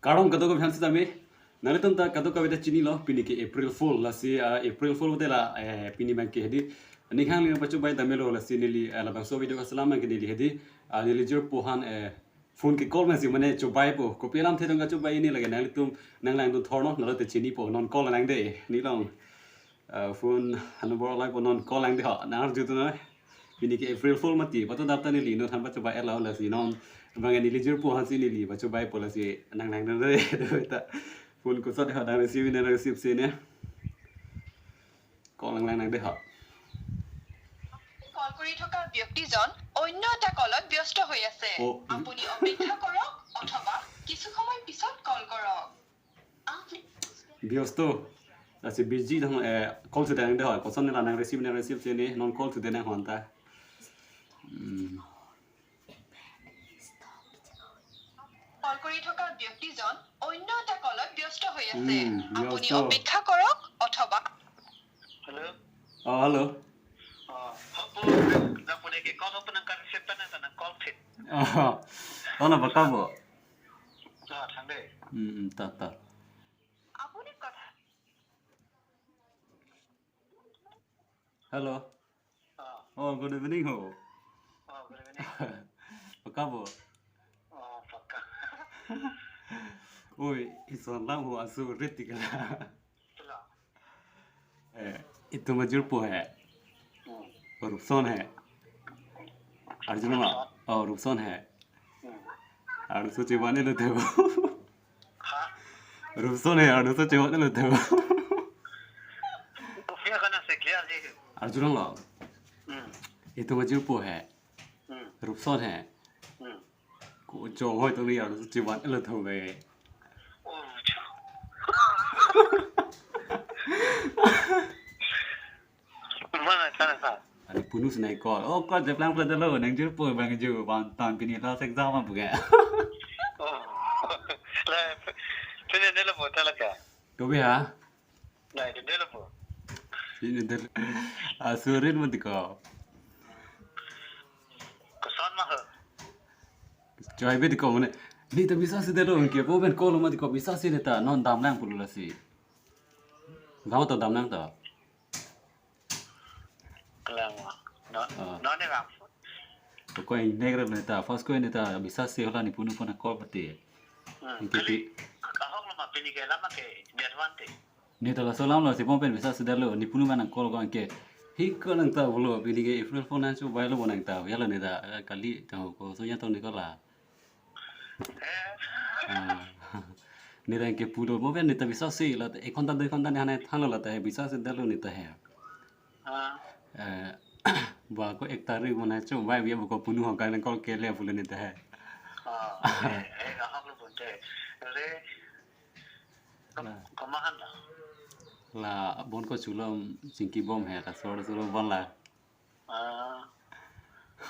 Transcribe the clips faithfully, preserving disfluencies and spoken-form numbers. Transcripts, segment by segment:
Kardom kadokave aphan sitame. Nanglitum ta kadokave ta chinilo, pini ke April Fool, lasi, ah, April Fool te la, eh, pini abang ke hedi. Ning hang ling pachobai damlo, lasi neli, eh, labangso video kaselam abang ke neli hedi. Ah, neli jirpo aphan, eh, phone ke call masi mane chobaipo. Kopi alamthe tong kachobai, neli lake nanglitum nanglangdun thornon, nanglitum chinipo, non call nangde, neli along. Ah, phone number langpo, non call nangde ho, nangarju tu noi. Pini ke April Fool mati, pathu adap ta neli non than pachobai et lo, lasi non abang neli jirpo aphan si neli pachobaipo, lasi nanglangdunde, ta phone kosot ho, nang receive ne receive si ne. Call nanglang nangde ho. Call কৰি থকা ব্যক্তিজন অন্য এটা কলত ব্যস্ত হৈ আছে। অ, ই- আপুনি অপেক্ষা কৰক অথবা কিছু সময় পিছত কল কৰক। আপুনি ব্যস্ত আছে, busy ধৰণ, এ, call thudang de ho, koson ne la nang receive ne receive si ne, non call thude nang hon ta. Hmm. Call কৰি থকা ব্যক্তিজন অন্য এটা কলত ব্যস্ত হৈ আছে। উম, আপুনি ব্যস্ত। অপেক্ষা কৰক অথবা Hello? Oh, hello. Oh, hapu, na pune ke call hapu nang ka receive ta nang ta nang call thit. Oh, oh, na baka bo. Oh, thang de. Hmm, hmm, ta, ta. আপুনি কথা Hello. Oh. Oh, good evening ho. Oh, good evening. Baka bo. Oh, baka. Oi, ison lang ho aso rit tikala. Hello. Eh, itum ajirpo he. Hmm. Rupson he. Arjun ma. Oh, Rupson he. Hmm. Arjun so chevan elo tebo. Ha? Rupson he, Arjun so chevan elo tebo. Kopi akan ase clear di. Arjun lo. Hmm. Itum ajirpo he. Hmm. Rupson he. Hmm. Ko chong hoi tong ni Arjun so chevan elo tebo. Oh, cho. Mana, sana, sana. Ani punu sinai call. Oh, call jeplang pula dalo, nang jirpo abang ju, bang tan pini last exam apa ke? Oh. La, pini nila po talaga. Kopi ha? La, itu nila po. Ini del. Aso rit mati ko. Koson ma ho. Choi be ko mane. Ni ta bisasi dalo, ke po ben call mati ko bisasi ne ta, non damnang pulo lasi. Gao to damnang to. Kelang. No, ah. No ne bang. Ko ingnek re ne ta, first ko ne ta bisasi hola ni punu puna call pati. Hmm. Ingke kali, pi- ahok lo ma pini ke lama ke advantage. Ne ta laso alam lo si pon pen bisasi dalo, ni punu ma nang call ko ke. Hi ko nang ta bolo, pini ke April Fool nang chobai lo bo nang ta, ya lo ne ta, eh, kali ta ko, so ya to ne ko la. Eh. Ah. Ne ta ke pulo, mo pen ne ta bisasi la, ek ghonta dui ghonta ne hane thang lo la ta he, bisasi dalo ne ta he. Ah. Eh, ba ko ek tarik mana chobai biya ko punu ho kan call ke le pulo ne ta he. Ah, eh, eh, ahok lo bonte. Re, kom-, la, komahan la. La, bon ko chulom, chingki bom he, la, sor chulom bon la. Ah.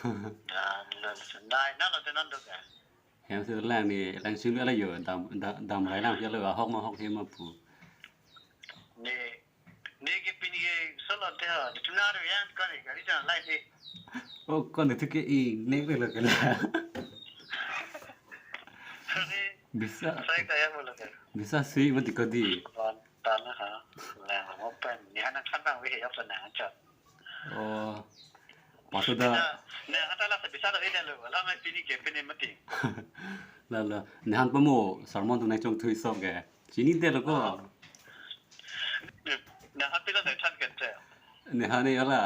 Ya, la, la, nai, na lo te non do ka. Hem si lang ni, lang chinglu ala yo, dam, dam, dam lai lang, ya lo, ahok ma ahok hem ma pu. Ni, ni ke pini ke solo te ho, ni tuna ro yang ko ni, kali jang lai ni. Oh, ko ni tu ke ingnek re lo ke la. Ni, bisa. Sai kaya mo lo ke. Bisasi mati ko di. Tan ha. La, mo pen. Ni hana kan bang we yok na cha. Oh. Pathu da. Ne hata la bisa da ida lo. La mai pini ke pini mati. La la. Ne han pamo sermon tu nai chong thui sok ke. Chini te lo ko. Ne han pila dai than ke te. Ne han ne ala.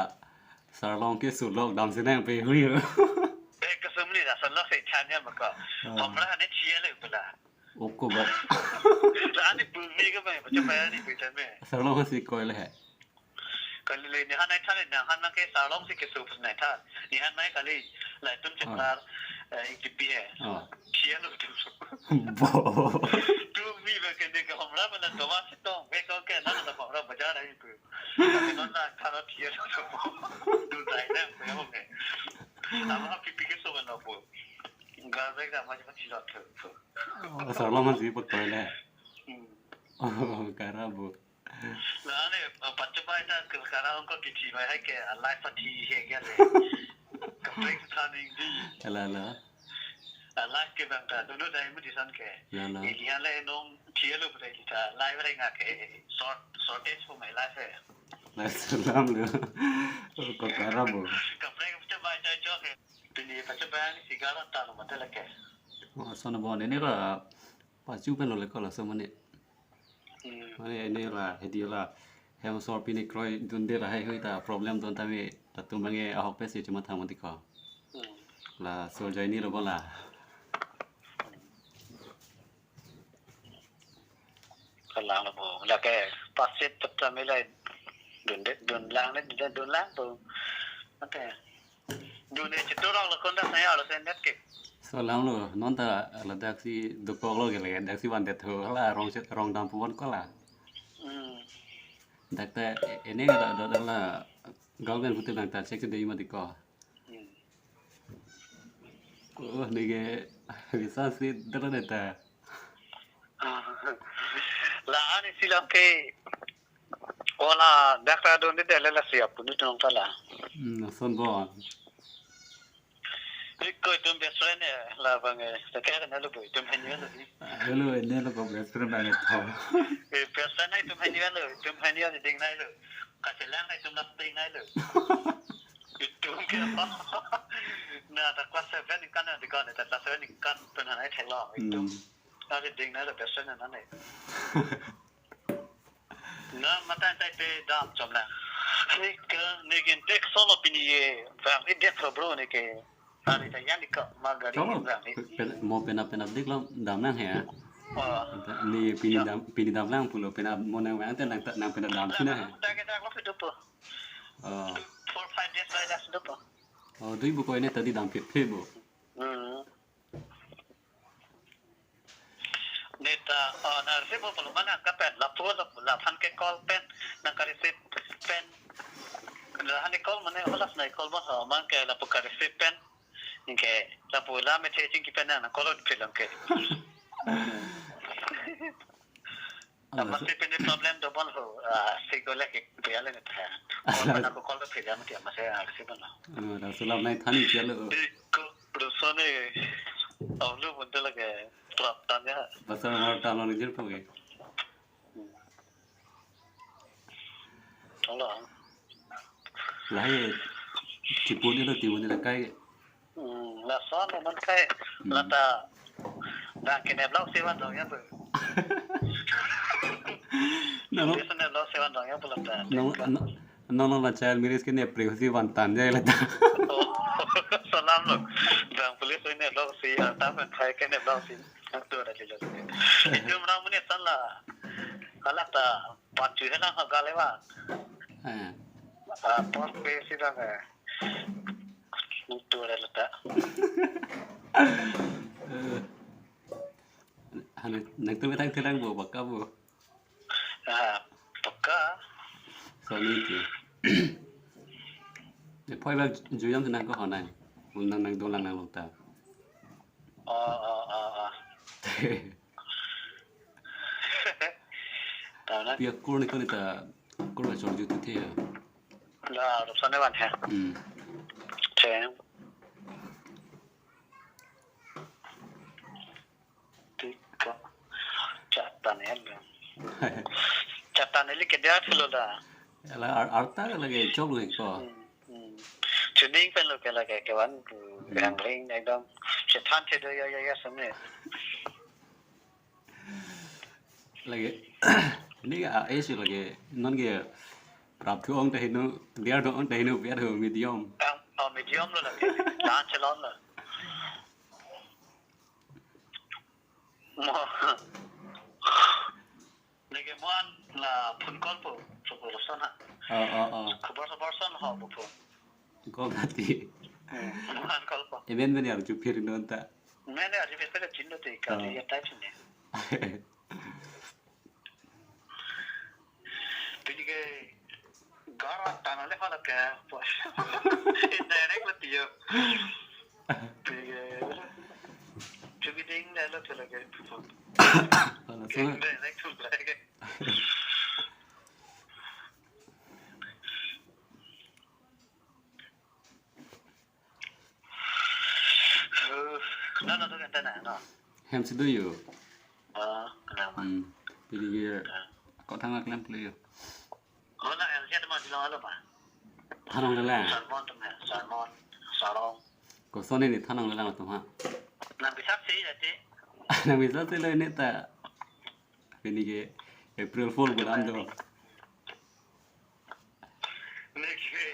Sarlong ke sulok dam sinang pe hui. Eh, kasum ni da sarlong se chan ya maka. Ah. Hamra ne chia le pula. Oko ba. La ani pu mi ke ba, bacha ba ani pu ta me. Sarlong si koi le he. Kali le ni han nai than, ni han ma ke sarlong si ke sup nai than. Ni han ma kali la tum Ah. Chepar, eh, ik tipi he. Ah. Chia lo tu. Bo. Tu mi ba ke de ke hamra ba na dowa si tong, be ko ke na na hamra bajar ai tu. Kali non na khana chia lo tu. Tu dai na ko ke. Ama pipi ke so ba no po. Ga be ga ma ma chi lo tu. Oh, sarlong si pa koi le. Hmm. Oh, kara bo. La ne, pacho bai ta ke kara ong ko kithi bai hai ke, a life a thi he ke le. Ka break tha ning di. La, la. Live ke bang ta dunu dai mu disan ke. Ya, la. Ili ale nong thielo bre ta live re nga ke short, shortage pu mai live he. Live salam lo. Ko kara bo. Kaprek kaprek bai ta jo ke. Pini pacha bang sigaran ta lo mate lake. Oh, sono bo ne ne ra pachu pen lo le ko la so mane. Hmm. Mane ne la hedi la hem sor pini kroidunde ra hai hui ta problem don tame ta tum bange ahok pe si chuma thang mati ko. Hmm. Laso ajoine lo bo la. Kalang lo bo. Lake pasit tame la dunde dunlang ne dunlang to. Mate. Dunde chitorok lo konda saya lo sen net ke. Salam lo, non ta ladak si dokok lo ke lake, dak si van det ho la rong si, rong dam pu von ko la. Hmm. Dak ta e-, ene ka da da la government hotel bang ta check de mati ko. Hmm. Oh, ne ke bisa si dara de ta. Ah. La ani silang ke Ola, dak ta dunde de le la siap punu tong ta la. Hmm, son bo. Iko itum best friend ya, la bang eh. Sa kaya kan halo bo, itum hanya lo di. Halo, ne lo ko best friend bang ito. Eh, best friend na itum hanya lo, itum hanya di ding na lo. Kachelang na itum lap ding na lo. Itum ke apa? Na ta class seven kan na di kan, ta class seven kan pun na thek lo. Itum. Hmm. Na di ding na lo best friend na ne. Na matan tai pe dam chom na. Ni ke, ni ke tek solo pini ye. Bang ni dek so bro ni ke. Ari ta yan ni ka ma gari Cholo, bang ni. Pe-, pe-, mo penap penap dik lo dam nang he. Oh. Ni pini Ya. dam, pini dam lang pulo penap mo nang wang te nang ta, nang penap dam sina he. Dak dak lo pe dopo. Oh. Four five days lai das dopo. Oh, dui bu ko ini tadi dam pit pe bu. Hmm. Neta, oh, na receive po lo mana ka pen, lapu, lapu, laphan ke call pen, nang ka receive pen. La hani call mane holas na call mo ho, man ke lapu ka receive pen. Inke, lapu la me the chingki pen na call out pilang ke. Ala Masi se- pini problem double ho, ah, si ko lagi biar lagi tha. Ala Kalau mana ko call ke pilang dia masih ah, receive na. Oh, da sulam nai thani kya lo. Di ko, Rusone, aulu bunte lage, prap tanya. Basa mar talo ni jil poge. Halo. Lahai, chipuni lo tiuni la kai. Hmm, lason man kai, Hmm. lata, bang kene blog si van dong ya bu. Nang, Biasa ne blog si van dong ya bu lata. nang, nang, nang, nang la child marriage ke ne pre si van tan jai la ta. Oh, salam lo. Bang police ne blog si, ah, ta pen khai ke ne blog si. Ang tu ada jelas. Itu orang muni tan la. Kalau ta, pachu hena ha gale ba. Eh. Ah, pos pe si bang eh. Itu ada letak. Eh. Anu, nang tu metang terang bu, baka bu. Ah, peka. Soni ke. Epoi bak juyam tenang ko honai. Undang nang dolang nang lukta. Oh, oh, oh, oh. Tahu na? Pia kur ni ko ni ta kur ba chor ju tu the ya. La, rup sana ban hai. Hmm. Che. Tika. Chatan ya lo. Chatan ili ke dia thilo da. Ala ar-, arta lagi chok lo ko. Hmm, hmm. Chuning pen lo ke lagi ke wan, Hmm. rang ring ekdom. Chetan che do ya ya ya sene. Lagi, ini ke, ah, eh, si lagi, non ke, prap thu ong ta hinu, biar do ong ta hinu, biar do medium. Ang, oh, medium lo lagi, dan chelon lo. Mo. Lagi mo an la phone call po, so ko son ha. Oh, oh, oh. Khobor, khobor son ho po phone. Call tati. Hmm, mo an call po. Even ben yar ju phir non ta. Mene aji pes pele chin lo te ka Oh. ya type ne. Pini ke gara tana le phala ke. Direct lo tiyo. Pini ke. Chuki ding le lo te lagi. Hala so. Direct tu lagi. No, no, to kan tana, no. Hem si do yo. Oh, kenapa? Hmm. Pini ke, ah, kok thang klem pule yo. Kona L Z ma dilong alo ma. Thanong lelang. Salmon tum hai, salmon, sarong. Koson ni thanong lelang tum ha. Nang bisa si ya ti. Nang bisa si lo ini ta. Pini ke April Fool bulan do. Neke.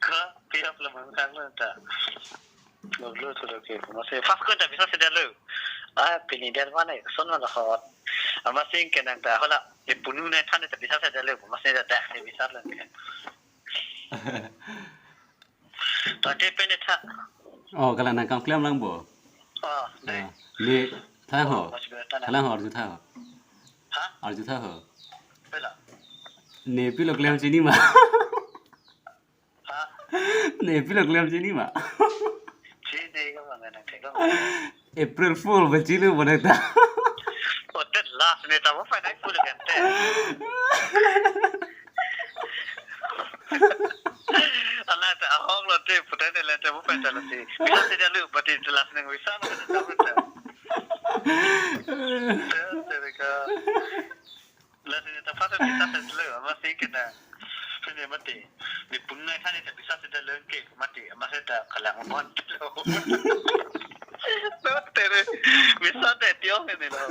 Ka, pihak lemang tang ta. Lo, lo, lo, ke, masih pas ko ta bisa si det lo. Ah, pini det mana, son mana hot. Amat sing ke nang ta, hola, di punu na than ta bisa si det lo, masih ta dak ni bisa lo. Tadi pene tha. Oh, kalang nang kam klem lang bo. Oh, deh. Ah, ni tha ho. Masih bertanya. Kalang ho, arju tha ho. Hah? Arju tha ho. Pela. Ne pilo klem chini ma. Hah? Ne pilo klem chini ma. Chini ka bang na thek. April Fool ba chini bo na ta. Oh, that last ne ta mo pa na fool kan te. Ala ta ahok lo te puta ne le te mo pa ta lo si. Bisa si det lo, but it last nang bisa lo ta mo ta. Te, te ka. Lasi ne ta pas bisa si det lo, amat sing ke na. Pini mati. Di punu na than ta bisa si det lo ke mati, amat si ta kalang mon lo. Te re, bisa si det tiong ni lo.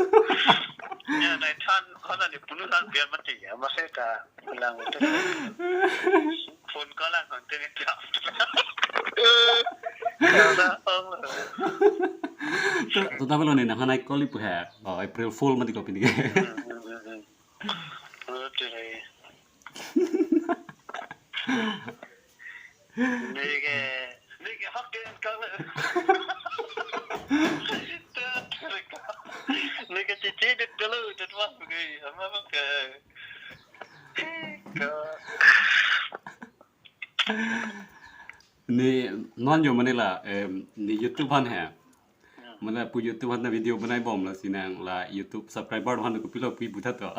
Ya, na than, kona di punu than biar mati, amat si ta kalang mon lo. Phone call ang konten itu. Kala ong. To, to ta belo ni nang hanai call ipu ha. Oh, April Fool mati ko pini ke. Oke. Neke, neke hak ke kala. Neke cici det kala, det mas ke, ama ke. Ka. Ni non yo mane la, em, ni YouTube aphan he. Hmm. Mane pu YouTube aphan ta video banai bom, lasi nang la YouTube subscriber aphan kopilo pu butha to.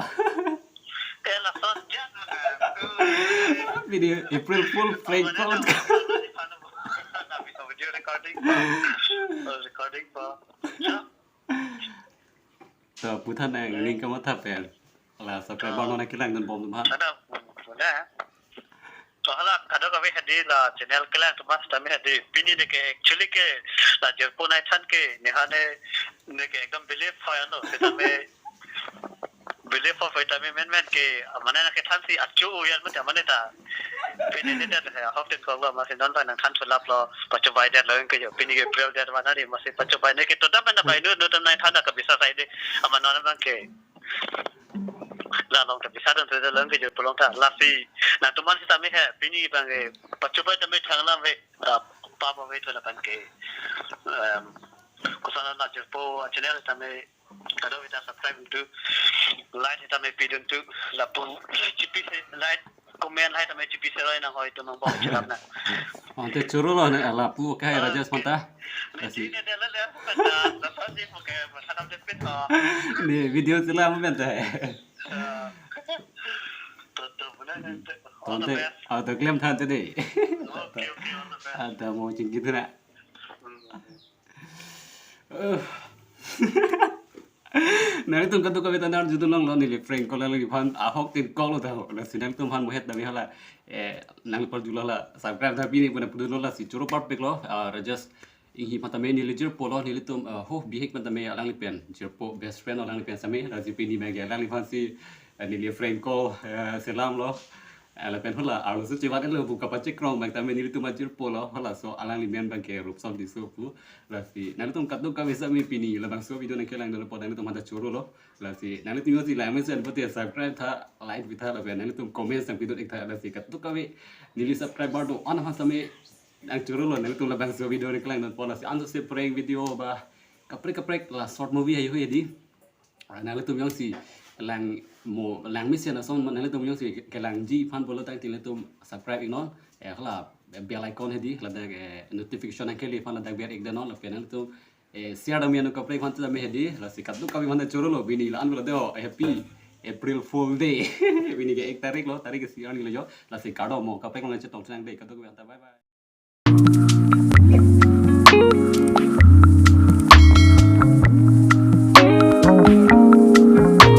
Eh, lason jan mana. Video April Fool prank call. Video recording. Oh, recording pa. To, pu tha nang, eh, link kamatha pen. La subscriber, eh, non kelang dun bom tum ha. Ada, ada. To hala kadokave hadi la channel kelang atum sitame hadi. Pini neke actually ke la jirpo nai than ke, ne ha ne, neke ekdom believe hoi ano, sitame believe hoi, sitame men men ke, mane nang kethan si achu uyan mate mane ta. Pini ne det he, ahok tin kok lo, amatsi non ta nang than thu lap lo, pachobai det lo ke jo, pini ke April det mana di, amatsi pachobai neke to dam na bai nu, nu tam nai than da kabisa sai de, amat non bang ke. La long ta bisa dun thu det lo ke jo, pulong ta, lasi, nangtum an sitame he, pini bang ke, pachobai tame thang lam he, ah, papa ve thu lapen ke, em, koson la jirpo channel tame, kadokave ta subscribe tu, like tame pidun tu, lapu chipise like, comment hai tame chipise roi nang hoi tu mang bong chilap na. Ante choro lo ne, lapu ke hai Rajesh Manta. Ne, lasi. Chini de le le, manta, manta si mo ke, masa nam de pit ho. Ne video sila mo manta. Ah. To, to, buna ne, to. All the best. Ante, ah, to klem than today. Okay, okay, all the best. Ada mo chingki tu na. Hmm. Eh. Nangtum kadokave ta nar jutun long lo neli prank call lagi aphan ahok tin kok lo ta ho. Lasi nangtum aphan muhet dami hala. Eh, nang parju lo la subscribe ta pini puna pudun lo lasi choro parpik lo. Ah, Rajesh Inghi aphan tame neli jirpo lo nelitum, ah, ho bihek aphan tame alangli pen. Jirpo best friend alangli pen same. Lasi pini bagi alangliphan si, eh, neli prank call, eh, selam lo. Eh, lapen hala, arloso chevan lo bu kapachekrong bang tame nelitum ajirpo lo, halaso alangli men bang ke Rupson Tisso pu. Lasi, nangtum kadokave same pini labangso video nang kelang dolo po nangtum aphan ta choro lo. Lasi, nangtum jongsi lang mesen pute subscribe tha, like bi tha, lapen nangtum comment sang pidun ik tha, lasi kadokave neli subscriber do-an aphan same nang choro lo, nangtum labangso video nang kelang dolo po, lasi anso se prank video ba, kaprek kaprek la short movie ayo hedi. Ah, nanglitum jongsi lang mo, lang mesen ason, nanglitum jongsi kelangji aphan pulo tangte nanglitum subscribe ik non. Eh, hala bell icon hedi, ladak, eh, notification nang kele aphan ladak ber ik dun non, lapen nanglitum, eh, share dam ya no kaprek aphan tame hedi, lasi kadokave aphan choro lo, pini la-an lo de ho, happy April Fool Day. Pini ke ek tarik lo, tarik ke si arni lo jo, lasi kardom mo, kaprek aphan chetong chenang de, kadokave aphan ta, bye bye.